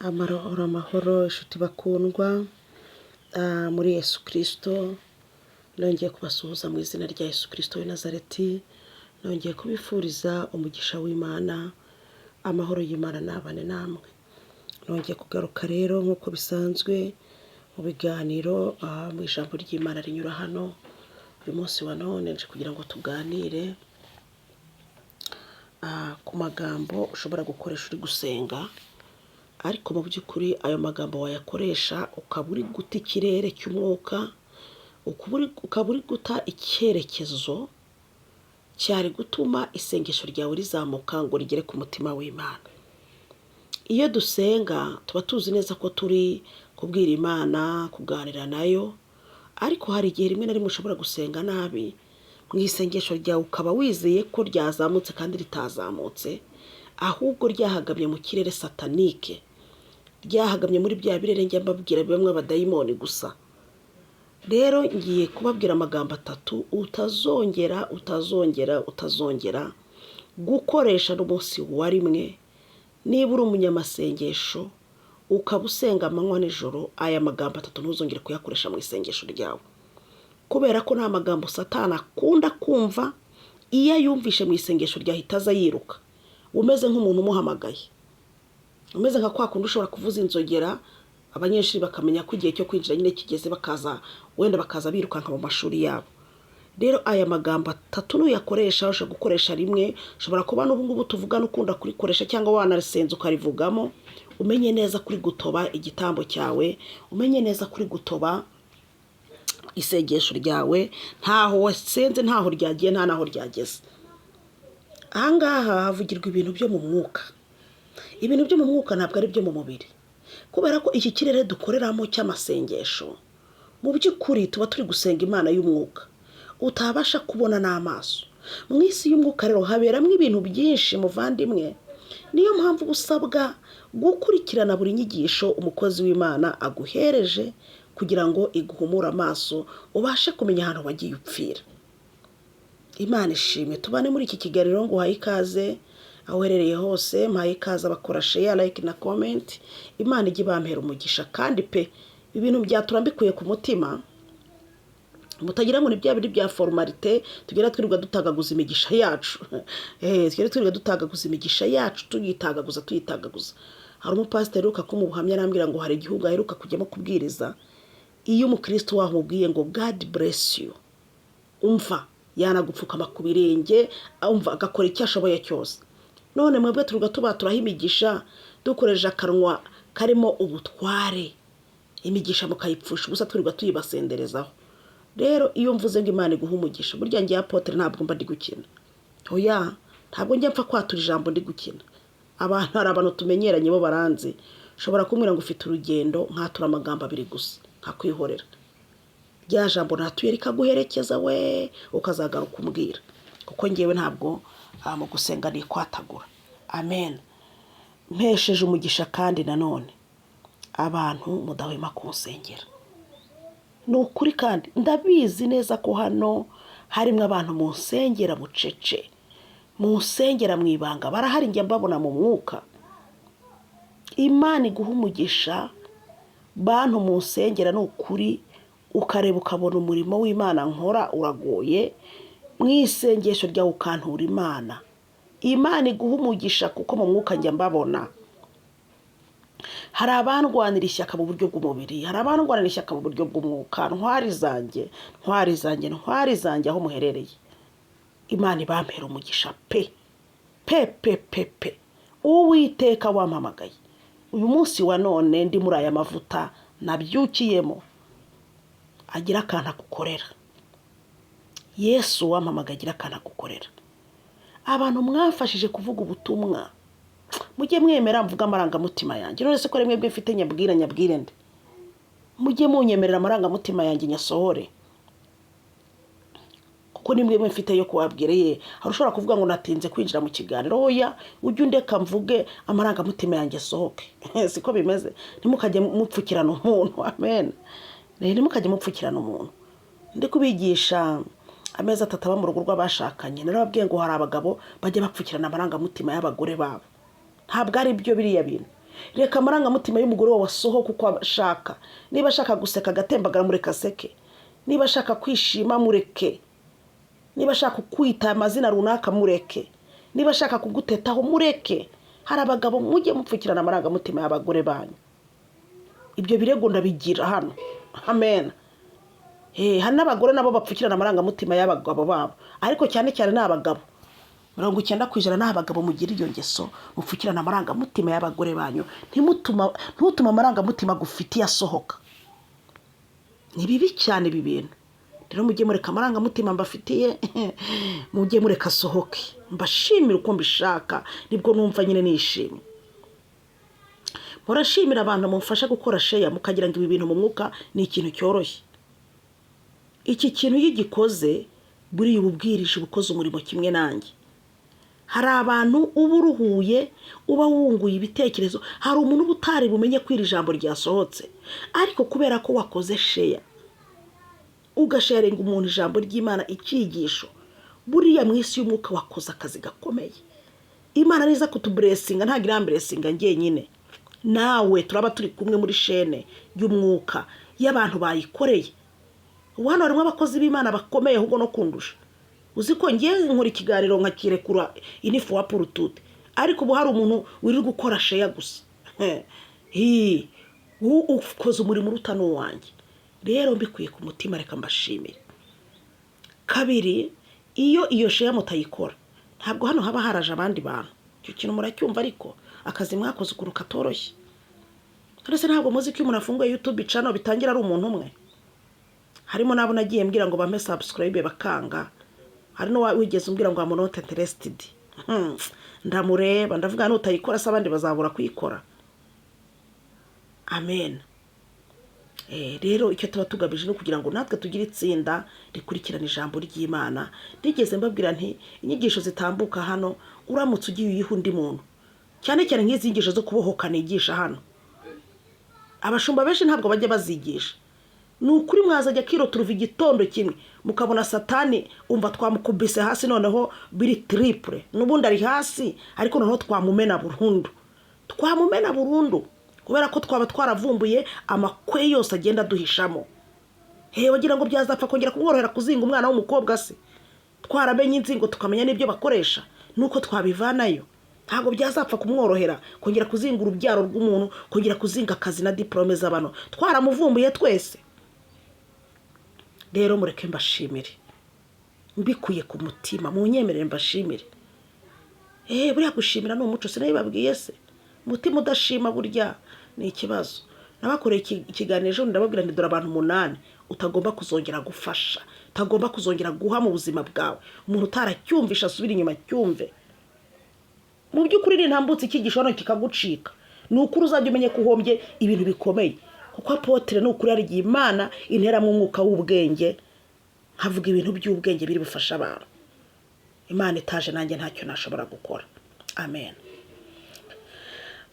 Amahoro amahoro inshuti bakundwa muri Yesu Kristo, nongeye kubasuhuza mu izina rya Yesu Kristo w'i Nazareti, nongeye kubifuriza umugisha w'Imana, amahoro y'Imana nabane namwe. Nongeye kugaruka rero nk'uko bisanzwe mu biganiro mu ijambo ry'Imana rinyura hano, uyu munsi wa none nje kugira ngo tuganire ku magambo ushobora gukoresha uri gusenga, ariko mu by'ukuri ayo magambo wayakoresha ukaba uri guta ikirere cy'umwuka, ukaba uri guta icyerekezo cyari gutuma isengesho ryawe rizamuka ngo rigere ku mutima w'Imana. Iyo dusenga tuba tuzi neza ko turi kubwira Imana, kuganira nayo, ariko hari igihe rimwe na rimwe ushobora gusenga nabi, mu isengesho ryawe ukaba wizeye ko ryazamutse kandi ritazamutse, ahubwo ryahagamye mu kirere satanike, ryahagamye muri bya birere njya mbabwira bibamo abadayimoni gusa. Rero ngiye kubabwira amagambo atatu utazongera, utazongera, utazongera gukoresha n'umunsi wa rimwe, niba uri umunyamasengesho ukaba usenga amanywa n'ijoro, aya magambo atatu ntuzongere kuyakoresha mu isengesho ryawe. Kubera ko nta magambo Satani akunda kumva, iyo ayumvishe mu isengesho ryawe ahita aza yiruka, umeze nk'umuntu umuhamagaye, umeze nka kwa kundi ushobora kuvuza inzogera, abanyeshuri bakamenya ko igihe cyo kwinjira nyine kigeze, bakaza wenda bakaza birukanka mu mashuri yabo. Rero aya magambo atatu nuyakoresha, ushobora gukoresha rimwe, ushobora kuba n'ubu ngubu tuvugana ukunda kurikoresha cyangwa wanarisenze ukarivugamo, umenye neza kuri gutoba igitambo cyawe, umenye neza kuri gutoba isengesho ryawe, ntaho wasenze, ntaho ryagiye, nta naho ryageze. Aha ngaha havugirwa ibintu byo mu mwuka. Ibintu byo mu mwuka ntabwo ari ibyo mu mubiri. Kubera ko iki kirere dukoreramo cy'amasengesho, mu by'ukuri tuba turi gusenga Imana y'umwuka, utabasha kubona n'amaso. Mu isi y'umwuka rero haberamo ibintu byinshi muvandimwe, niyo mpamvu uba usabwa gukurikirana buri nyigisho umukozi w'Imana aguhereje kugira ngo iguhumure amaso, ubashe kumenya ahantu wagiye upfira. Imana ishimwe, tubane muri iki kiganiro, nguhaye ikaze aho uherereye hose, mpaye ikaze abakora share, like na comment, Imana ijye ibampera umugisha kandi pe, ibintu byatura mbikuye ku mutima, mutagira ngo ni bya bindi bya formalité tugera twirirwa dutagaguza imigisha yacu. Tugera twirirwa dutagaguza imigisha yacu, tuyitagaguza, tuyitagaguza. Hari umupasiteri uheruka kumuha ubuhamya, arambwira ngo hari igihugu aheruka kujyamo kubwiriza, iyo umukristo waho umubwiye ngo "God bless you", umva yanagupfukama ku birenge, umva agakora icyo ashoboye cyose. None mwebwe turuga tubaturaho imigisha dukoresheje akanwa karimo ubutware, imigisha mukayipfusha ubusa twirirwa tuyibasenderezaho. Rero iyo mvuze ngo Imana iguha umugisha, burya ngiye apôtre ntabwo mba ndi gukina. Oya, ntabwo njya mpfa kwatura ijambo ndi gukina. Abantu, hari abantu tumenyeranye bo baranzi, ushobora kumbwira ngo ufite urugendo, nkatura amagambo abiri gusa nkakwihorera. Rya jambo natuye rikaguherekeza we, ukazagaruka umbwira, kuko ngewe ntabwo mu gusenga nikwatagura. Amen. Mpesheje umugisha kandi nanone abantu mudahwema kunsengera. Ni ukuri kandi ndabizi neza ko hano harimo abantu munsengera bucece, munsengera mu ibanga, barahari njya mbabona mu mwuka. Imana iguha umugisha bantu munsengera, ni ukuri ukareba ukabona umurimo w'Imana nkora uragoye, mu isengesho ryawe ukantura Imana. Imana iguha umugisha kuko mu mwuka njya mbabona. Hari abandwanira ishyaka mu buryo bw'umubiri, hari abandwanira ishyaka mu buryo bw'umwuka. Ntwari zanjye, ntwari zanjye, ntwari zanjye, aho muherereye, Imana ibampera umugisha pe pe pe pe pe. Uwiteka wampamagaye uyu munsi wa none ndi muri aya mavuta nabyukiyemo, agira akantu agukorera. Yesu wampamagaye agira akantu agukorera. Abantu mwafashije kuvuga ubutumwa, mujye mwemera mvuga amarangamutima yanjye. None se ko ari mwebwe mfite, nyabwira nyabwire nde? Mujye munyemerera amarangamutima yanjye nyasohore, kuko ni mwebwe mfite yo kubabwira. Ye, hari ushobora kuvuga ngo natinze kwinjira mu kiganiro. Oya, ujye undeka mvuge amarangamutima yanjye asohoke. Siko bimeze? Ntimukajye mupfukirana umuntu. Amen. Ntimukajye mupfukirana umuntu. Ndi kubigisha amezi 3 aba mu rugo rw'abashakanye, narababwiye ngo hari abagabo bajya bapfukirana amarangamutima y'abagore babo. Ntabwo ari byo biriya bintu. Reka amarangamutima y'umugore wawe asohoke uko ashaka. Niba ashaka guseka agatembagara, mureke aseke. Niba ashaka kwishima, mureke. Niba ashaka kukwita amazina runaka, mureke. Niba ashaka kugutetaho, mureke. Hari abagabo, mujye mupfukirana amarangamutima y'abagore banyu. Ibyo birego ndabigira hano, amen. Hari n'abagore nabo bapfukirana amarangamutima y'abagabo babo, ariko cyane cyane ni abagabo. 90% ni abagabo mugira iyo ngeso, mupfukirana amarangamutima y'abagore banyu. Ntutume amarangamutima agufitiye asohoka. Ni bibi cyane ibi bintu. Rero mujye mureka amarangamutima mbafitiye, mujye mureka asohoke, mbashimire uko mbishaka, nibwo numva nyine nishimye. Murashimira abantu mumfasha gukora share, mukagira ngo ibi bintu mu mwuka ni ikintu cyoroshye. Iki kintu iyo ugikoze, buriya uba ubwirije, uba ukoze umurimo kimwe nanjye. Hari abantu uba uruhuye, uba wunguye ibitekerezo. Hari umuntu uba utari bumenye ko iri jambo ryasohotse, ariko kubera ko wakoze share, ugasharinga umuntu ijambo ry'Imana, icyigisho, buriya mu isi y'umwuka wakoze akazi gakomeye. Imana niza kutublessinga, ntabwo iramblessinga njyenyine, nawe turaba turi kumwe muri chaîne y'umwuka y'abantu bayikoreye. Ubu hano harimo abakozi b'Imana bakomeye ahubwo no kundusha. Uzi ko ngiye nkora ikiganiro nkakirekura inifu wa purutute, ariko ubu hari umuntu wirirwa gukora share gusa. Ukoze umurimo uruta n'uwanjye. Rero mbikuye ku mutima, reka mbashimire. Kabiri, iyo share mutayikora, ntabwo hano haba haraje abandi bantu. Icyo kintu muracyumva? Ariko akazi mwakoze ukuntu katoroshye. Ndetse ntabwo muzi ko iyo umuntu afunguye YouTube channel bitangira ari umuntu umwe? Harimo n'abo nagiye mbwira ngo bampe subscribe bakanga. Hari n'uwigeze umbwira ngo am not interested. Ndamureba ndavuga, nutayikora se abandi bazabura kuyikora? Amen. Rero icyo tuba tugamije ni ukugira ngo natwe tugire itsinda rikurikirana ijambo ry'Imana. Nigeze mbabwira nti inyigisho zitambuka hano, uramutse ugiye uyiha undi muntu, cyane cyane nk'izi nyigisho zo kubohoka nigisha hano, abashumba benshi ntabwo bajya bazigisha. Ni ukuri, mwazajya kiroturuva igitondo kimwe mukabona Satani, umva, twamukubise hasi noneho biri triple. N'ubundi ari hasi, ariko noneho twamumena burundu, twamumena burundu, kubera ko twaba twaravumbuye amakwe yose agenda aduhishamo. Hehe, wagira ngo byazapfa kongera kumworohera kuzinga umwana w'umukobwa se, twaramenye inzingo, tukamenya n'ibyo bakoresha nuko twabivanayo? Ntabwo byazapfa kumworohera kongera kuzinga urubyaro rw'umuntu, kongera kuzinga akazi na diporome z'abantu, twaramuvumbuye twese. Rero mureke mbashimire mbikuye ku mutima, munyemerere mbashimire. Buriya gushimira ni umuco, sinabibabwiye se? Umutima udashima burya ni ikibazo. Nabakoreye ikiganiro ejo, ndababwira nti dore abantu umunani utagomba kuzongera gufasha, utagomba kuzongera guha mu buzima bwawe. Umuntu utaracyumvisha asubire inyuma cyumve. Mu by'ukuri nintambutse icyigisho hano kikagucika, ni ukuri uzajya umenye ko uhombye ibintu bikomeye, kuko apôtre, ni ukuri, hari igihe Imana interamo umwuka w'ubwenge, nkavuga ibintu by'ubwenge biri bufashe abantu. Imana itaje nanjye ntacyo nashobora gukora. Amen.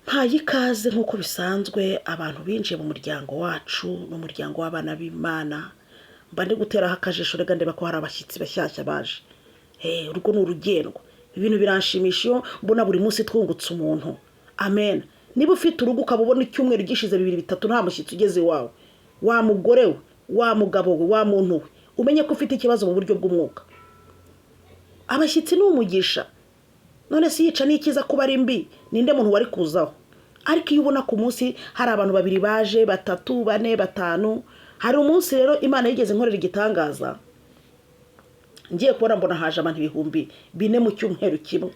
Mpaye ikaze nk'uko bisanzwe abantu binjiye mu muryango wacu n'umuryango w'abana b'Imana. Mba ndi guteraho akajisho, rega ndeba ko hari abashyitsi bashyashya baje. Urugo ni urugendwa. Ibintu biranshimisha iyo mbona buri munsi twungutse umuntu. Amen. Niba ufite urugo ukaba ubona icyumweru gishize, bibiri, bitatu, nta mushyitsi ugeze iwawe, wa mugore we, wa mugabo we, wa muntu we, umenye ko ufite ikibazo mu buryo bw'umwuka. Abashyitsi ni umugisha. None se yica n'ikiza kuba ari mbi, ninde muntu wari kuzaho? Ariko iyo ubona ku munsi hari abantu babiri baje, batatu, bane, batanu. Hari umunsi rero Imana yigeze inkorera igitangaza, ngiye kubona mbona haje abantu 4000 mu cyumweru kimwe.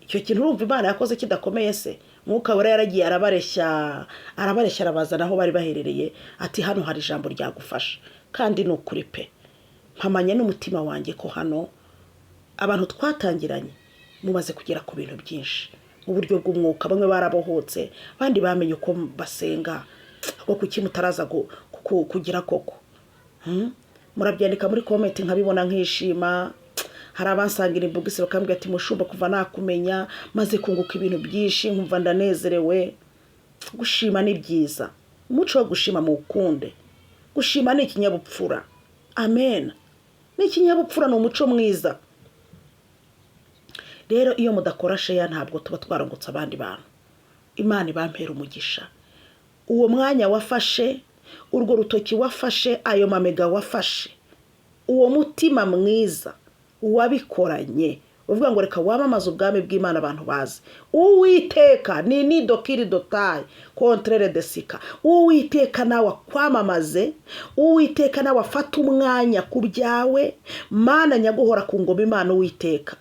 Icyo kintu urumva Imana yakoze kidakomeye se? Mwuka Wera yaragiye arabareshya, arabareshya, arabazana aho bari baherereye, ati hano hari ijambo ryagufasha. Kandi ni ukuri pe, mpamanya n'umutima wanjye ko hano abantu twatangiranye mumaze kugera ku bintu byinshi mu buryo bw'umwuka. Bamwe barabohotse, abandi bamenye uko basenga. Ahubwo kuki mutaraza kugira koko? Murabyandika muri comment nkabibona nkishima. Hari abansangira imbugisi bakambwira ati mushumba, kuva nakumenya maze kunguka ibintu byinshi, nkumva ndanezerewe. Gushima ni byiza, umuco wo gushima muwukunde. Gushima ni ikinyabupfura. Amen. Ni ikinyabupfura, ni umuco mwiza. Rero iyo mudakora share, ntabwo tuba twarungutse abandi bantu. Imana ibampera umugisha. Uwo mwanya wafashe, urwo rutoki wafashe, ayo mamega wafashe, uwo mutima mwiza wabikoranye uvuga ngo reka wamamaze ubwami bw'Imana abantu bazi. Uwiteka ni nidokiri dotayi kontrere desika. Uwiteka nawe akwamamaze, Uwiteka nawe afate umwanya ku byawe. Mana nyaguhora ku ngoma Imana Uwiteka,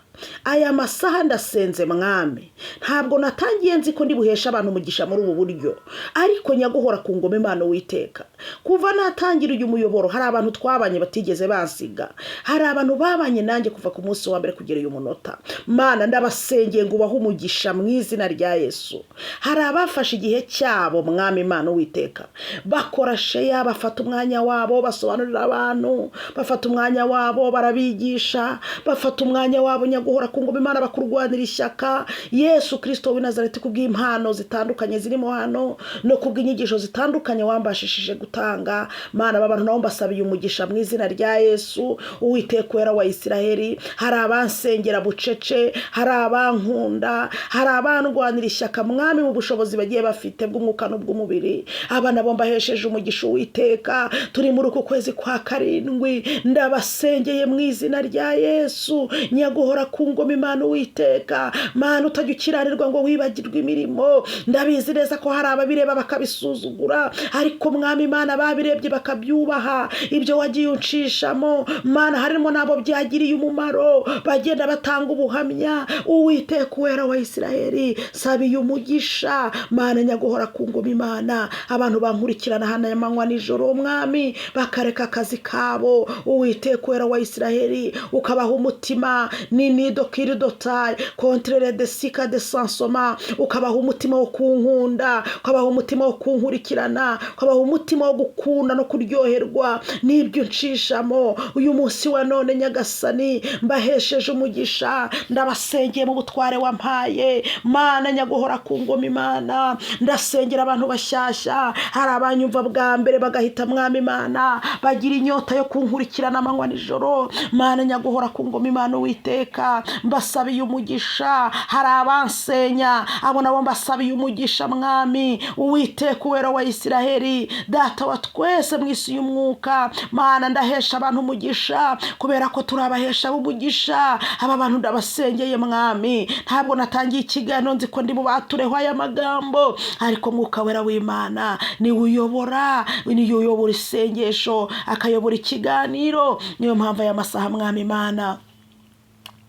aya masaha ndasenze mwami, ntabwo natangiye nzi ko ndi buheshe abantu umugisha muri ubu buryo, ariko nyaguhora ku ngoma Imana Uwiteka, kuva natangira uyu muyoboro hari abantu twabanye batigeze bansiga, hari abantu babanye nanjye kuva ku munsi wa mbere kugera uyu munota. Mana ndabasengeye ngo ubahe umugisha mu izina rya Yesu. Hari abafashe igihe cyabo mwami Imana Uwiteka, bakora sheya, bafata umwanya wabo basobanurira abantu, bafata umwanya wabo barabigisha, bafata umwanya wabo nyaguhora ku ngoma Imana bakurwanira ishyaka. Yesu Kristo w'i Nazareti, kubw'impano zitandukanye zirimo hano no kubw'inyigisho zitandukanye wambashishije gutanga, Mana aba bantu nabo mbasabiye umugisha mu izina rya Yesu. Uwiteka wera wa Isiraheli, hari abansengera bucece, hari abankunda, hari abandwanira ishyaka mwami mu bushobozi bagiye bafite bw'umwuka n'ubw'umubiri. Aba nabo mbahesheje umugisha Uwiteka. Turi muri uku kwezi kwa karindwi, ndabasengeye mu izina rya Yesu. Nyaguhora ku ngoma Imana Uwiteka, Mana utajya ukiranirwa ngo wibagirwe imirimo. Ndabizi neza ko hari ababireba bakabisuzugura, ariko mwami Imana babirebye bakabyubaha ibyo wagiye uncishamo. Mana harimo n'abo byagiriye umumaro, bagenda batanga ubuhamya. Uwiteka uwera wa Isiraheli, sabiye umugisha. Mana nyaguhora ku ngoma Imana, abantu bankurikirana hano amanywa nijoro mwami, bakareka akazi kabo. Uwiteka uwera wa Isiraheli, ukabaha umutima nini dokiridotari kontrere de sika de sansoma, ukabaha umutima wo kunkunda, ukabaha umutima wo kunkurikirana, ukabaha umutima wo gukunda no kuryoherwa n'ibyo nshishamo. Uyu munsi wa none Nyagasani mbahesheje umugisha, ndabasengeye mu butware wampaye. Mana nyaguhora ku ngoma Imana, ndasengera abantu bashyashya, hari abanyumva bwa mbere bagahita mwami Imana bagira inyota yo kunkurikirana amanywa nijoro. Mana nyaguhora ku ngoma Imana Uwiteka, mbasabiye umugisha. Hari abansenya, abo nabo mbasabiye umugisha mwami. Uwiteka uwera wa Isiraheli, data wa twese mu isi y'umwuka, Mana ndahesha abantu umugisha kubera ko turabahesha umugisha. Aba bantu ndabasengeye mwami, ntabwo natangiye ikiganiro nzi ko ndi bubatureho aya magambo, ariko mwuka wera w'Imana niwe uyobora, niwe uyobora isengesho, akayobora ikiganiro. Niyo mpamvu aya masaha mwami Imana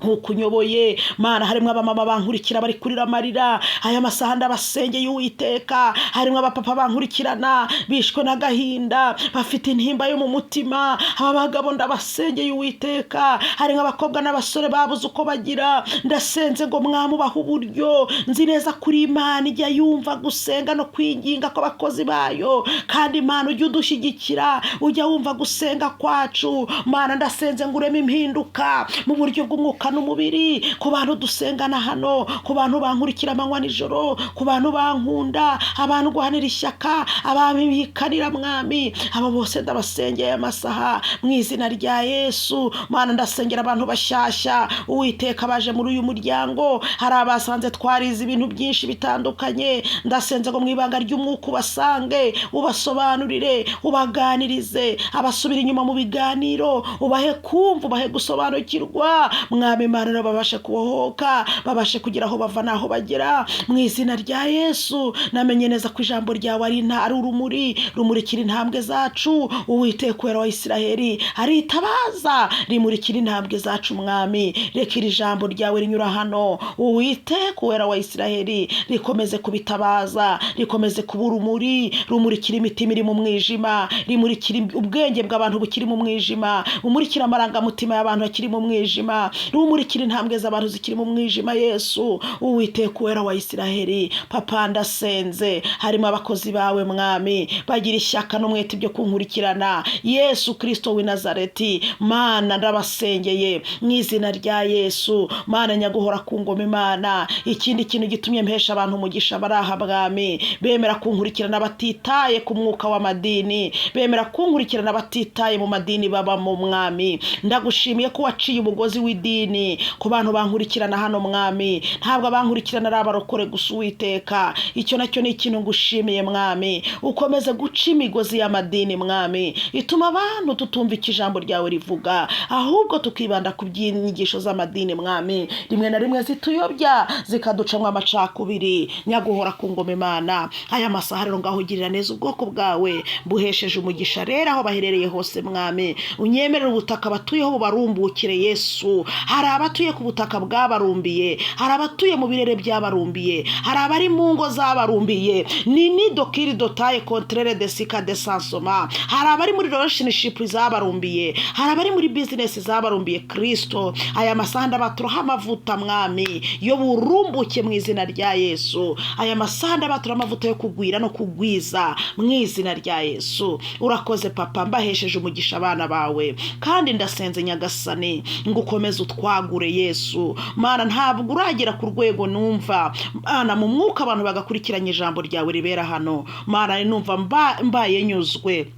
nkuko unyoboye Mana, harimo abamama bankurikira bari kurira amarira aya masaha ndabasengeye Uwiteka. Harimo abapapa bankurikirana bishwe n'agahinda, bafite intimba yo mu mutima, aba bagabo ndabasengeye Uwiteka. Harimo abakobwa n'abasore babuze uko bagira, ndasenze ngo mwamubahe uburyo. Nzi neza kuri Imana ijya yumva gusenga no kwinginga kw'abakozi bayo, kandi Imana ujya udushyigikira, ujya wumva gusenga kwacu. Mana ndasenze ngo ureme impinduka mu buryo bw'umwuka n'umubiri ku bantu dusengana hano, ku bantu bankurikira amanywa nijoro, ku bantu bankunda, abantu guhanira ishyaka, ababikanira mwami, abo bose ndabasengeye amasaha mu izina rya Yesu. Mana ndasengera abantu bashyashya Uwiteka baje muri uyu muryango, hari abasanze twarize ibintu byinshi bitandukanye, ndasenze ngo mu ibanga ry'umwuka ubasange, ubasobanurire, ubaganirize, abasubira inyuma mu biganiro ubahe kumva, ubahe gusobanukirwa mwami Imana, babashe kubohoka, babashe kugira aho bava n'aho bagera mu izina rya Yesu. Namenye neza ko ijambo ryawe ari urumuri rumurikira intambwe zacu. Uwiteka uwera wa Isiraheli aritabaza rimurikira intambwe zacu mwami. Reka iri jambo ryawe rinyura hano, Uwiteka uwera wa Isiraheli, rikomeze kubitabaza, rikomeze kuba urumuri rumurikira imitima iri mu mwijima, rimurikira ubwenge bw'abantu bukiri mu mwijima, rumurikira amarangamutima y'abantu bakiri mu mwijima, rumurikira intambwe z'abantu zikiri mu mwijima. Yesu Uwiteka uwera wa Isiraheli, papa ndasenze, harimo abakozi bawe mwami bagira ishyaka n'umwete byo kunkurikirana. Yesu Kristo w'i Nazareti, Mana ndabasengeye mu izina rya Yesu. Mana nyaguhora ku ngoma Imana, ikindi kintu gitumye mpesha abantu umugisha bari aha mwami, bemera kunkurikirana batitaye ku mwuka w'amadini, bemera kunkurikirana batitaye mu madini babamo mwami. Ndagushimiye ko waciye umugozi w'idini, Amadini ku bantu bankurikirana hano Mwami, ntabwo abankurikirana ari abarokore gusa Uwiteka, icyo nacyo ni ikintu ngushimiye Mwami. Ukomeze guca imigozi y'amadini Mwami, ituma abantu tutumva icyo ijambo ryawe rivuga, ahubwo tukibanda ku by'inyigisho z'amadini Mwami, rimwe na rimwe zituyobya, zikaducamo amacakubiri. Nyaguhora ku ngoma Imana, aya masaha rero ngaho ugirira neza ubwoko bwawe, mbuhesheje umugisha rero aho baherereye hose Mwami, unyemerere ubutaka batuyeho bubarumbukire Yesu. Hari abatuye ku butaka bwabarumbiye, hari abatuye mu birere byabarumbiye, hari abari mu ngo zabarumbiye, ni nidokiri dotaye kontrere de sika de sansoma, hari abari muri relationship zabarumbiye, hari abari muri business zabarumbiye. Kristo, aya masaha ndabaturaho amavuta Mwami yo burumbuke mu izina rya Yesu. Aya masaha ndabaturaho amavuta yo kugwira no kugwiza mu izina rya Yesu. Urakoze Papa, mbahesheje umugisha abana bawe, kandi ndasenze Nyagasani ngo ukomeze utwagure Yesu. Mana, ntabwo uragera ku rwego numva Mana mu mwuka abantu bagakurikiranya ijambo ryawe ribera hano Mana, numva mbaye nyuzwe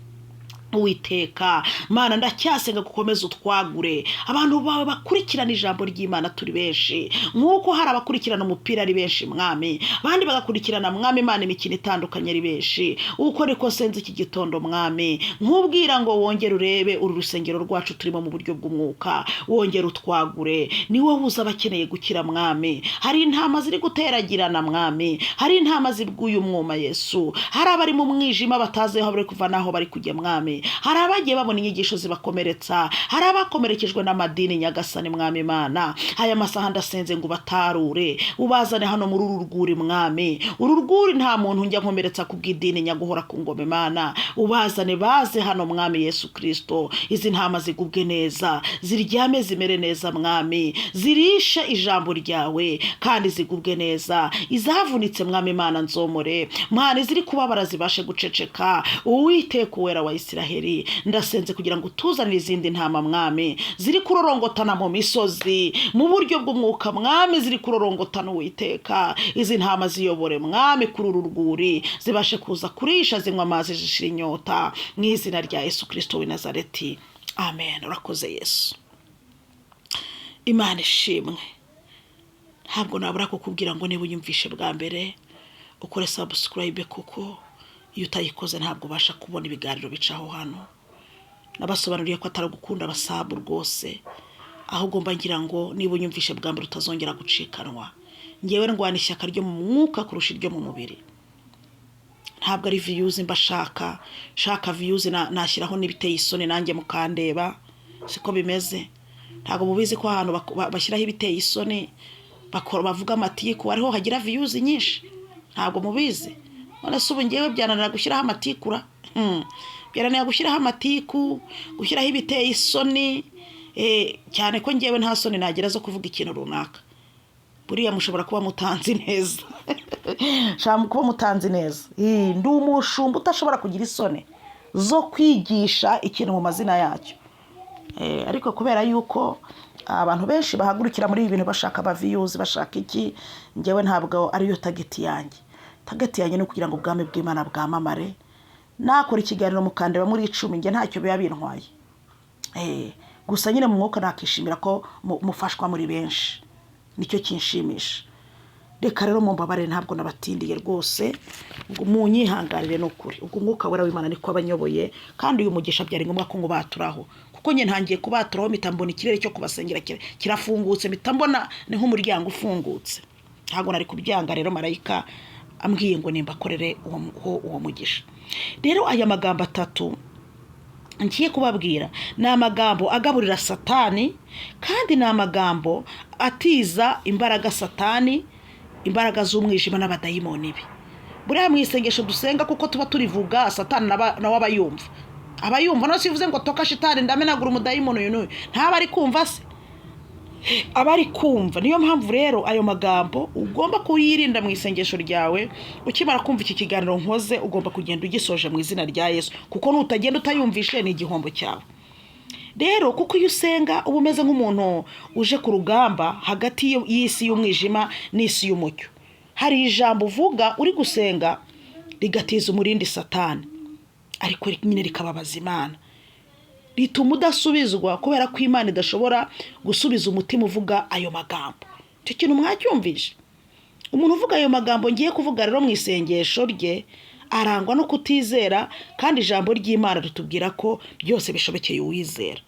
Uwiteka Mana. Ndacyasenga gukomeza utwagure, abantu bawe bakurikirana ijambo ry'Imana turi benshi, nk'uko hari abakurikirana umupira ari benshi Mwami, abandi bagakurikirana Mwami Imana imikino itandukanye ari benshi. Uko niko senze iki gitondo Mwami, nkubwira ngo wongere urebe uru rusengero rwacu turimo mu buryo bw'umwuka, wongere utwagure. Ni wowe uzi abakeneye gukira Mwami. Hari intama ziri guteragirana Mwami, hari intama zibwuye umwuma Yesu, hari abari mu mwijima batazi aho bari kuva n'aho bari kujya Mwami, hari abagiye babona inyigisho zibakomeretsa, hari abakomerekejwe n'amadini Nyagasani Mwami Imana. Aya masaha ndasenze ngo ubatarure, ubazane hano muri uru rwuri Mwami. Uru rwuri nta muntu njya nkomeretsa ku bw'idini, nyaguhora ku ngoma Imana, ubazane baze hano Mwami Yesu Kristo. Izi ntama zigubwe neza, ziryame zimere neza Mwami, zirishe ijambo ryawe kandi zigubwe neza. Izavunitse Mwami Imana nzomore Mwami, iziri kubabara zibashe guceceka. Uwiteka Uwera wa Isiraheli, ndasenze kugira ngo utuzanire izindi ntama Mwami, ziri kurorongotana mu misozi mu buryo bw'umwuka Mwami, ziri kurorongotana Uwiteka. Izi ntama ziyobore Mwami kuri uru rwuri, zibashe kuza kurisha, zinywa amazi, zishira inyota mu izina rya Yesu Kristo w'i Nazareti, amen. Urakoze Yesu, Imana ishimwe. Ntabwo nabura kukubwira ngo niba unyumvishe bwa mbere ukore subscribe, kuko iyo utayikoze ntabwo ubasha kubona ibiganiro bicaho hano. Nabasobanuriye ko atari ugukunda abasabu rwose, ahubwo mba ngira ngo niba unyumvishe bwa mbere utazongera gucikanwa. Ngewe ndwana ishyaka ryo mu mwuka kurusha iryo mu mubiri. Ntabwo ari views mba shaka, shaka views nashyiraho n'ibiteye isoni nanjye mukandeba, siko bimeze? Ntabwo mubizi ko ahantu bashyiraho ibiteye isoni, bavuga amatiku, ariho hagira views nyinshi? Ntabwo mubizi? None se ubu ngewe byananira gushyiraho amatikura? Byananira gushyiraho amatiku, gushyiraho ibiteye isoni, cyane ko ngewe nta soni nagira zo kuvuga ikintu runaka. Buriya mushobora kuba mutanzi neza, mushobora kuba mutanzi neza. Ndi umushumba udashobora kugira isoni zo kwigisha ikintu mu mazina yacyo. Ariko kubera yuko abantu benshi bahagurukira muri ibi bintu bashaka aba views, bashaka iki, ngewe ntabwo ariyo target yanjye. Target yanjye ni ukugira ngo ubwami bw'Imana bwamamare. Nakora ikiganiro mukandeba muri 10, njye ntacyo biba bintwaye. Gusa nyine mu mwuka nakishimira ko mufashwa muri benshi, nicyo kinshimisha. Reka rero mumbabare, ntabwo nabatindiye rwose, ngo munyihanganire. Ni ukuri, ubwo Umwuka Wera w'Imana niko abanyoboye, kandi uyu mugisha byari ngombwa ko ngubaturaho, kuko njye ntangiye kubaturaho mpita mbona ikirere cyo kubasengera kirafungutse, mpita mbona ni nk'umuryango ufungutse. Ntabwo nari kubyanga rero marayika ambwiye ngo nimbakorere uwo mugisha. Rero aya magambo atatu ngiye kubabwira ni amagambo agaburira Satani, kandi ni amagambo atiza imbaraga Satani, imbaraga z'umwijima n'abadayimoni be. Buriya mu isengesho dusenga, kuko tuba turivuga, Satani nawe aba yumva, aba yumva. None se uvuze ngo "Toka shitani, ndamenagura umudayimoni uyu n'uyu", ntaba ari kumva se? Aba ari kumva. Niyo mpamvu rero ayo magambo ugomba kuyirinda mu isengesho ryawe. Ukimara kumva iki kiganiro nkoze, ugomba kugenda ugisoje mu izina rya Yesu, kuko nutagenda utayumvishe ni igihombo cyawe. Rero kuko iyo usenga uba umeze nk'umuntu uje ku rugamba hagati y'isi y'umwijima n'isi y'umucyo. Hari ijambo uvuga uri gusenga rigatiza umurindi Satani, ariko nyine rikababaza Imana. Rituma udasubizwa kubera ko Imana idashobora gusubiza umutima uvuga ayo magambo. Icyo kintu mwacyumvise? Umuntu uvuga ayo magambo ngiye kuvuga rero mu isengesho rye arangwa no kutizera, kandi ijambo ry'Imana ritubwira ko byose bishobokeye uwizera.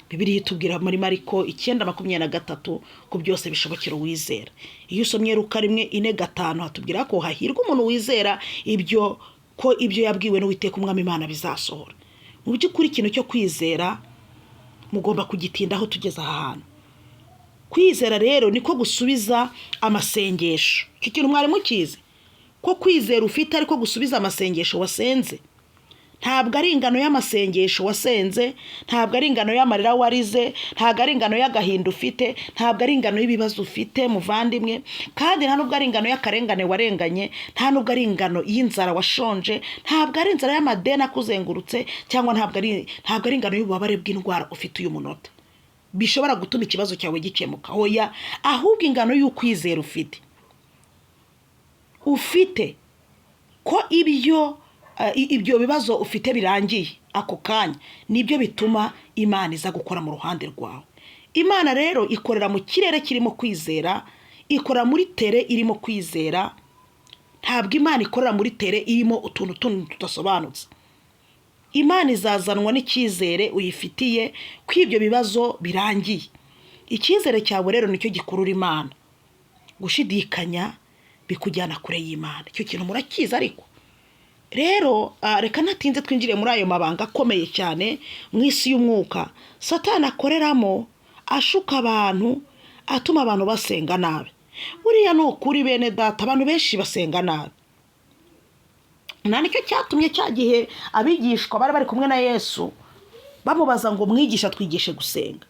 Bibiliya itubwira muri Mariko 9:23 ko byose bishobokera uwizera. Iyo usomye Luka 1:4-5 hatubwira ko hahirwa umuntu wizera ibyo, ko ibyo yabwiwe n'Uwiteka Umwami Imana bizasohora. Mu by'ukuri ikintu cyo kwizera mugomba kugitindaho tugeze aha hantu. Kwizera rero niko gusubiza amasengesho. Icyo kintu mwari mukizi ko kwizera ufite ariko gusubiza amasengesho wasenze? Ntabwo ari ingano y'amasengesho wasenze, ntabwo ari ingano y'amarira warize, ntabwo ari ingano y'agahinda ufite, ntabwo ari ingano y'ibibazo ufite muvandimwe, kandi nta nubwo ari ingano y'akarengane warenganye, nta nubwo ari ingano y'inzara washonje, ntabwo ari inzara y'amadeni akuzengurutse, cyangwa ntabwo ari ingano y'ububabare bw'indwara ufite uyu munota bishobora gutuma ikibazo cyawe gikemuka. Hoya, ahubwo ingano y'ukwizera ufite ko ibyo bibazo ufite birangiye ako kanya, nibyo bituma Imana iza gukora mu ruhande rwawe. Imana rero ikorera mu kirere kirimo kwizera, ikorera muri terrain irimo kwizera. Ntabwo Imana ikorera muri terrain irimo utuntu tundi tudasobanutse. Imana izazanwa n'icyizere uyifitiye ko ibyo bibazo birangiye. Icyizere cyawe rero nicyo gikurura Imana. Gushidikanya bikujyana kure y'Imana. Icyo kintu murakizi? Ariko rero reka ntatinze twinjire muri ayo mabanga akomeye cyane mu isi y'umwuka Satani akoreramo, ashuka abantu, atuma abantu basenga nabi. Buriya ni ukuri bene Data, abantu benshi basenga nabi. Nta nicyo cyatumye cya gihe abigishwa bari bari kumwe na Yesu bamubaza ngo: "Mwigisha, twigishe gusenga."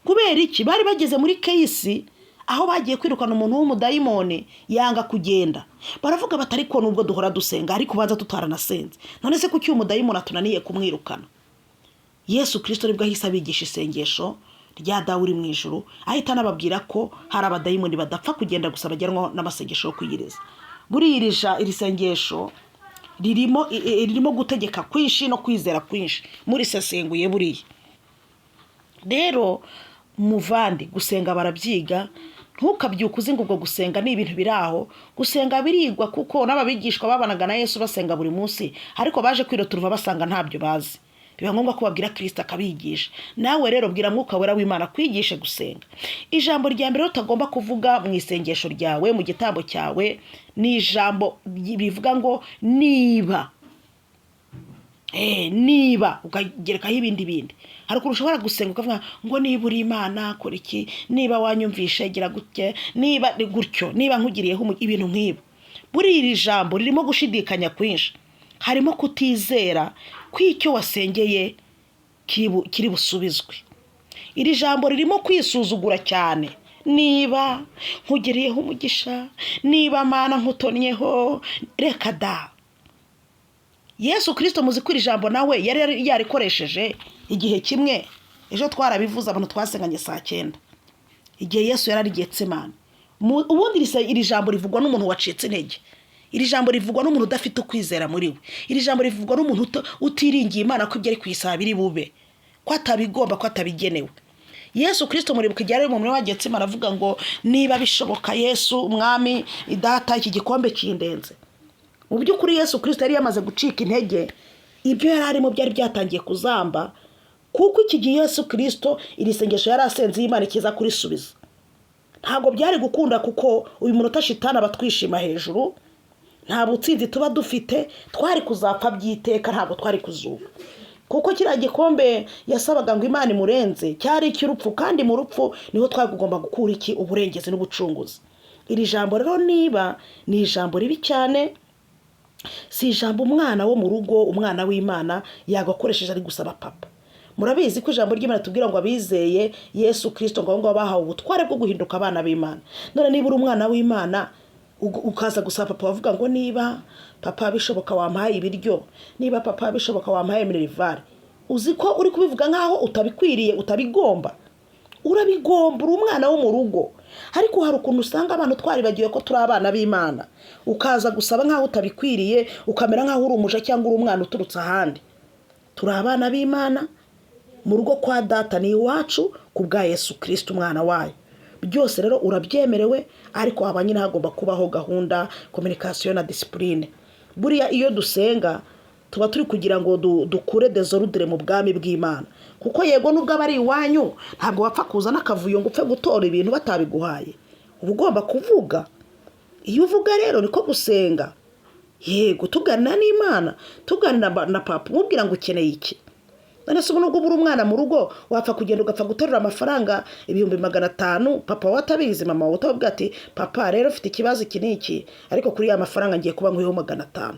Kubera iki? Bari bageze muri case aho bagiye kwirukana umuntu w'umudayimoni, yanga kugenda. Baravuga bati: "Ariko nubwo duhora dusenga, ariko ubanza tutaranasenze, none se kuki uyu mudayimoni atunaniye kumwirukana?" Yesu Kirisito nibwo ahise abigisha isengesho rya Dawe uri mu ijuru, ahita anababwira ko hari abadayimoni badapfa kugenda gusa, bajyanwa n'amasengesho yo kwiyiriza. Buriya iri sengesho ririmo gutegeka kwinshi no kwizera kwinshi murisesenguye. Buriya rero muvandi, gusenga barabyiga. Ntukabyuke uzi ngo ubwo gusenga ni ibintu biri aho. Gusenga birigwa, kuko n'ababigishwa babanaga na Yesu basenga buri munsi, ariko baje kwiroturuva basanga ntabyo bazi, biba ngombwa ko babwira Kirisita akabigisha. Nawe rero bwira Mwuka Wera w'Imana kwigishe gusenga. Ijambo rya mbere utagomba kuvuga mu isengesho ryawe, mu gitambo cyawe, ni ijambo rivuga ngo "niba". Niba, ukagerekaho ibindi bindi. Hari ukuntu ushobora gusenga ukavuga ngo: "Niba uri Imana, kora iki, niba wanyumvishe, gira gutya, niba ni gutyo, niba nkugiriyeho ibintu nk'ibi." Buriya iri jambo ririmo gushidikanya kwinshi, harimo kutizera ko icyo wasengeye kiri busubizwe. Iri jambo ririmo kwisuzugura cyane: "Niba nkugiriyeho umugisha, niba Mana nkutonnyeho." Reka da! Yesu Kirisito, muzi ko iri jambo nawe yari yarikoresheje igihe kimwe. Ejo twarabivuze, abantu twasenganye saa 9, igihe Yesu yari ari Getsemani. Ubundi iri jambo rivugwa n'umuntu wacitse intege, iri jambo rivugwa n'umuntu udafite ukwizera muri we, iri jambo rivugwa n'umuntu utiringiye Imana ko ibyo ari kuyisaba biri bube, ko atabigomba, ko atabigenewe. Yesu Kirisito, muribuka igihe ari mu murima wa Getsemani, aravuga ngo: "Niba bishoboka, Yesu Umwami Data, iki gikombe kindenze." Mu by'ukuri Yesu Kirisito yari yamaze gucika intege, ibyo yari arimo byari byatangiye kuzamba, kuko iki gihe Yesu Kirisito iri sengesho yari asenze, Imana ikiza kurisubiza, ntabwo byari gukunda, kuko uyu munota Shitani aba atwishima hejuru, nta butsinzi tuba dufite, twari kuzapfa by'iteka, ntabwo twari kuzuka, kuko kiriya gikombe yasabaga ngo Imana imurenze cyari icy'urupfu, kandi mu rupfu niho twari kugomba gukura iki? Uburengezi n'ubucunguzi. Iri jambo rero "niba" ni ijambo ribi cyane, si ijambo umwana wo mu rugo, umwana w'Imana yagakoresheje ari gusaba papa. Murabizi ko ijambo ry'Imana tubwira ngo abizeye Yesu Kirisito, ngo abo ngabo bahawe ubutware bwo guhinduka abana b'Imana. None niba uri umwana w'Imana, ukaza gusaba papa wavuga ngo: "Niba papa bishoboka wampaye ibiryo, niba papa bishoboka wampaye minerval," uzi ko uri kubivuga nk'aho utabikwiriye, utabigomba? Urabigomba, uri umwana wo mu rugo. Ariko hari ukuntu usanga abantu twaribagiwe ko turi abana b'Imana, ukaza gusaba nk'aho utabikwiriye, ukamera nk'aho uri umuja cyangwa uri umwana uturutse ahandi. Turi abana b'Imana, mu rugo kwa Data ni iwacu ku bwa Yesu Kirisiti umwana wayo. Byose rero urabyemerewe, ariko haba nyine hagomba kubaho gahunda, communication na discipline. Buriya iyo dusenga tuba turi kugira ngo dukure désordre mu bwami bw'Imana, kuko yego nubwo aba ari iwanyu, ntabwo wapfa kuzana akavuyo ngo upfe gutora ibintu batabiguhaye. Uba ugomba kuvuga. Iyo uvuga rero niko gusenga. Yego, tuganira n'Imana, tuganira na papa, umubwira ngo ukeneye iki. None se ubu nubwo ubura umwana mu rugo, wapfa kugenda ugapfa guterura amafaranga 500,000 papa wawe atabizi, mama wawe utababwira ati: "Papa, rero ufite ikibazo iki n'iki, ariko kuri ya mafaranga ngiye kuba nkwiyeho 500"?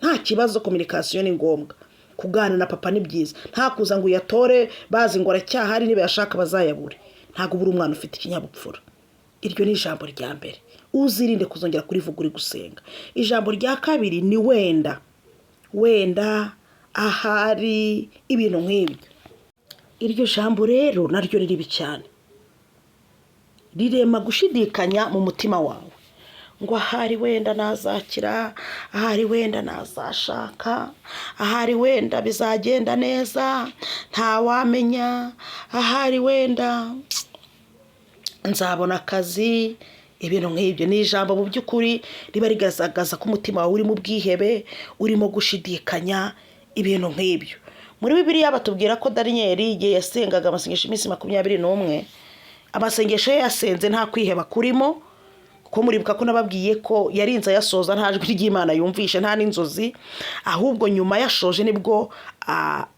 Nta kibazo, communication ni ngombwa. Kuganira na papa ni byiza. Nta kuza ngo uyatore bazi ngo aracyahari, niba yashaka bazayabure. Ntabwo ubura umwana ufite ikinyabupfura. Iryo ni ijambo rya mbere, uzirinde kuzongera kurivuga uri gusenga. Ijambo rya kabiri ni wenda, wenda, ahari, ibintu nk'ibyo. Iryo jambo rero naryo ni ribi cyane, rirema gushidikanya mu mutima wawe, ngo ahari wenda nazakira, ahari wenda nazashaka, ahari wenda bizagenda neza, ntawamenya, ahari wenda nzabona akazi, ibintu nk'ibyo. Ni ijambo mu by'ukuri riba rigaragaza ko umutima wawe urimo ubwihebe, urimo gushidikanya, ibintu nk'ibyo. Muri Bibiliya batubwira ko Daniyeli, igihe yasengaga amasengesho iminsi 21, amasengesho ye yasenze nta kwiheba kurimo, kuko muribuka ko nababwiye ko yarinze ayasoza nta jwi ry'Imana yumvishe, nta n'inzozi. Ahubwo nyuma yashoje nibwo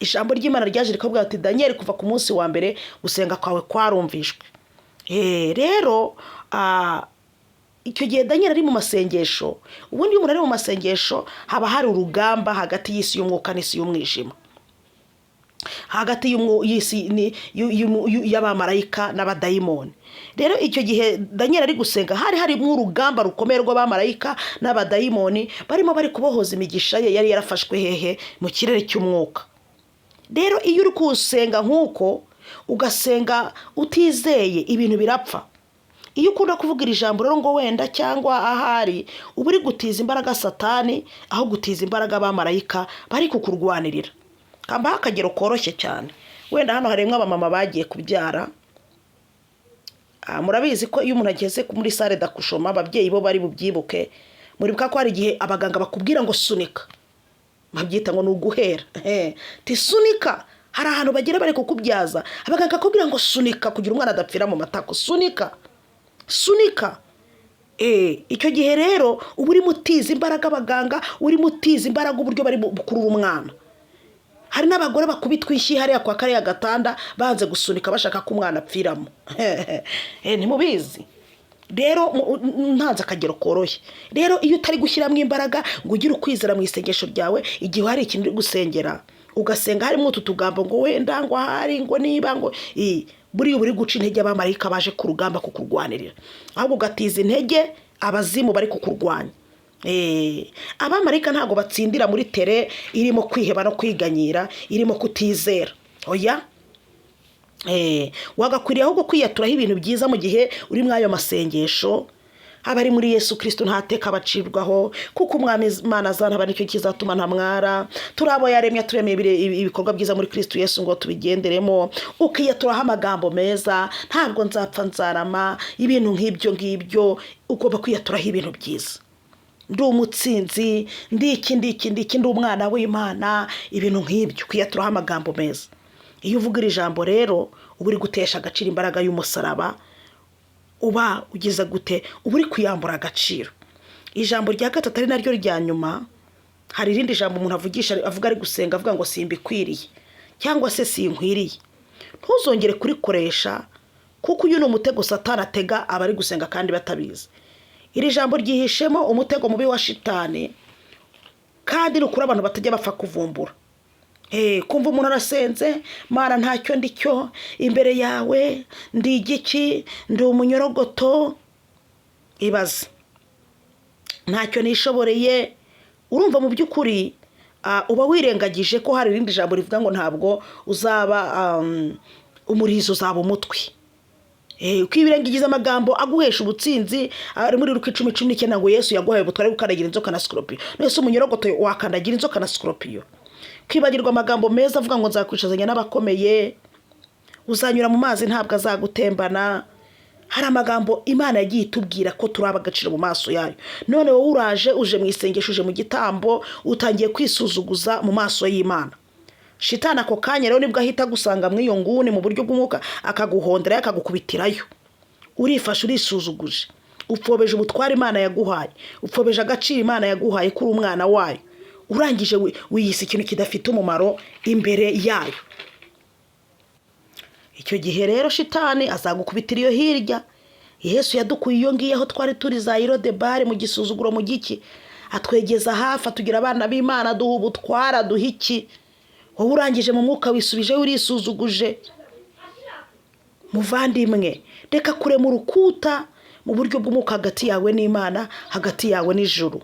ijambo ry'Imana ryaje rikavuga ati: "Daniyeli, kuva ku munsi wa mbere gusenga kwawe kwarumvishwe." Rero icyo gihe Daniyeli ari mu masengesho. Ubundi iyo umuntu ari mu masengesho, haba hari urugamba hagati y'isi y'umwuka n'isi y'umwijima, hagati y'isi y'abamarayika n'abadayimoni. Rero icyo gihe Daniyeli ari gusenga, hari harimo urugamba rukomeye rw'abamarayika n'abadayimoni, barimo bari kubohoza imigisha ye yari yarafashwe hehe? Mu kirere cy'umwuka. Rero iyo uri kusenga nk'uko, ugasenga utizeye, ibintu birapfa. Iyo ukunda kuvuga iri jambo rero ngo wenda cyangwa ahari, uba uri gutiza imbaraga Satani aho gutiza imbaraga abamarayika bari kukurwanirira. Kambaho akagero koroshye cyane. Wenda hano harimo abamama bagiye kubyara. Murabizi ko iyo umuntu ageze muri salle d'accouchement, ababyeyi bo bari bubyibuke, muribuka ko hari igihe abaganga bakubwira ngo sunika, babyita ngo ni uguhera ti sunika. Hari ahantu bagera bari kukubyaza, abaganga bakubwira ngo sunika kugira umwana adapfira mu matako, sunika, sunika. Icyo gihe rero uba urimo utiza imbaraga abaganga, urimo utiza imbaraga uburyo bari bukurura umwana. Hari n'abagore bakubitwa inshyi hariya kwa kariya gatanda, banze gusunika, bashaka ko umwana apfiramo. Ntimubizi rero? Ntanze akagero koroshye. Rero iyo utari gushyiramo imbaraga ngo ugire ukwizera mu isengesho ryawe, igihe hari ikintu uri gusengera, ugasenga harimo utu tugambo ngo wenda, ngo ahari, ngo niba, ngo buriya uba uri guca intege abamarayika baje ku rugamba kukurwanirira, ahubwo ugatiza intege abazimu bari kukurwanya. Abamarayika ntabwo batsindira muri terrain irimo kwiheba no kwiganyira, irimo kutizera, oya. Wagakwiriye ahubwo kwiyaturaho ibintu byiza mu gihe uri muri ayo masengesho. Aba ari muri Yesu Kirisito ntateka bacibwaho, kuko Umwami Imana azantaba, nicyo kizatuma ntamwara. Turi abo yaremye, turemeye ibikorwa byiza muri Kirisito Yesu ngo tubigenderemo. Ukiyaturaho amagambo meza: ntabwo nzapfa, nzarama, ibintu nk'ibyo ngibyo. Ugomba kwiyaturaho ibintu byiza: ndi umutsinzi, ndi iki, ndi iki, ndi iki, ndi umwana w'Imana, ibintu nk'ibyo, kwiyaturaho amagambo meza. Iyo uvuga iri jambo rero, uba uri gutesha agaciro imbaraga y'umusaraba. Uba ugeze gute? Uba uri kuyambura agaciro. Ijambo rya gatatu, ari naryo rya nyuma, hari irindi jambo umuntu avugisha, avuga ari gusenga, avuga ngo simbikwiriye cyangwa se sinkwiriye. Ntuzongere kurikoresha, kuko uyu ni umutego Satani atega abari gusenga kandi batabizi. Iri jambo ryihishemo umutego mubi wa shitani, kandi ni ukuri abantu batajya bapfa kuvumbura. Kumva umuntu arasenze: "Mana, ntacyo ndi cyo imbere yawe, ndi igiki? Ndi umunyorogoto, ibaze, ntacyo nishoboreye." Urumva mu by'ukuri uba wirengagije ko hari irindi jambo rivuga ngo ntabwo uzaba umurizo, uzaba umutwe. Ukirengagiza amagambo aguhesha ubutsinzi ari muri Luka 10:19 ngo Yesu yaguhaye ubutware bwo gukandagira inzoka na sikoropiyo. None se umunyorogoto wakandagira inzoka na sikoropiyo? Ukibagirwa amagambo meza avuga ngo nzakwicazanya n'abakomeye, uzanyura mu mazi ntabwo azagutembana. Hari amagambo Imana yagiye itubwira ko turi ab'agaciro mu maso yayo. None wowe uraje, uje mu isengesho, uje mu gitambo, utangiye kwisuzuguza mu maso y'Imana. Shitani ako kanya rero nibwo ahita agusanga muri iyo nguni mu buryo bw'umwuka, akaguhonderayo, akagukubitirayo. Urifashe, urisuzuguje, upfobeje ubutware Imana yaguhaye, upfobeje agaciro Imana yaguhaye ko uri umwana wayo. Urangije wiyise ikintu kidafite umumaro imbere yayo. Icyo gihe rero shitani azagukubitira iyo hirya. Yesu yadukuye iyo ngiyo aho twari turi za Irodebari, mu gisuzuguro, mu giki, atwegeza hafi, atugira abana b'Imana, aduha ubutware, aduha iki. Wowe urangije mu mwuka wisubije, urisuzuguje. Muvandimwe, reka kurema urukuta mu buryo bw'umwuka hagati yawe n'Imana, hagati yawe n'ijuru.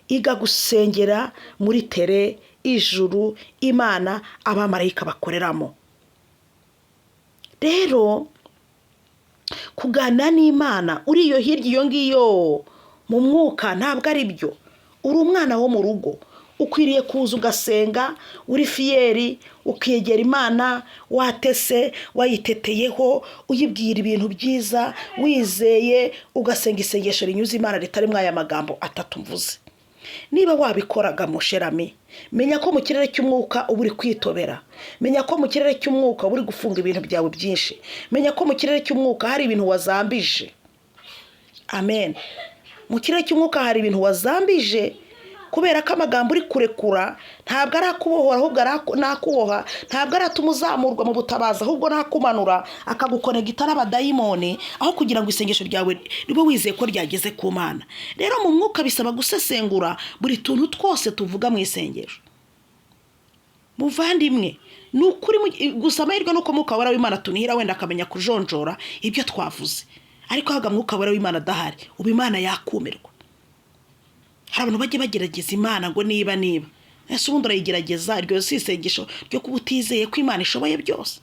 Iga gusengera muri tere ijuru Imana abamarayika bakoreramo. Rero kuganira n'Imana uri iyo hirya iyo ngiyo mu mwuka ntabwo ari byo. Uri umwana wo mu rugo, ukwiriye kuza ugasenga uri fier, ukegera Imana watese, wayiteteyeho, uyibwira ibintu byiza, wizeye, ugasenga isengesho rinyuze Imana ritarimo aya magambo atatu mvuze. Niba wabikoraga, mon cher ami, menya ko mu kirere cy'umwuka uba uri kwitobera. Menya ko mu kirere cy'umwuka uba uri gufunga ibintu byawe byinshi. Menya ko mu kirere cy'umwuka hari ibintu wazambije. Amen. Mu kirere cy'umwuka hari ibintu wazambije, kubera ko amagambo uri kurekura ntabwo ari akubohora, ahubwo nakuboha. Ntabwo aratuma uzamurwa mu butabazi, ahubwo nakumanura, akagukonegita n'abadayimoni, aho kugira ngo isengesho ryawe ribe wizeye ko ryageze ku Mana. Rero mu mwuka bisaba gusesengura buri tuntu twose tuvuga mu isengesho. Muvandimwe, ni ukuri gusa amahirwe ni uko Mwuka Wera w'Imana tunihira, wenda akamenya kujonjora ibyo twavuze. Ariko haga Mwuka Wera w'Imana adahari, ubu Imana yakumirwa. Hari abantu bajya bagerageza Imana ngo niba ese ubundi urayigerageza. Iryo si isengesho ryo kuba utizeye ko Imana ishoboye byose.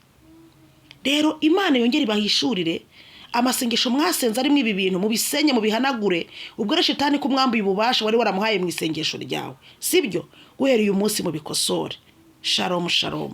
Rero Imana yongere ibahishurire amasengesho mwasenze arimo ibi bintu, mubisenye, mubihanagure. Ubwo rero shitani ko umwambuye ububasha wari waramuhaye mu isengesho ryawe, sibyo? Guhera uyu munsi mubikosore. Shalom, shalom.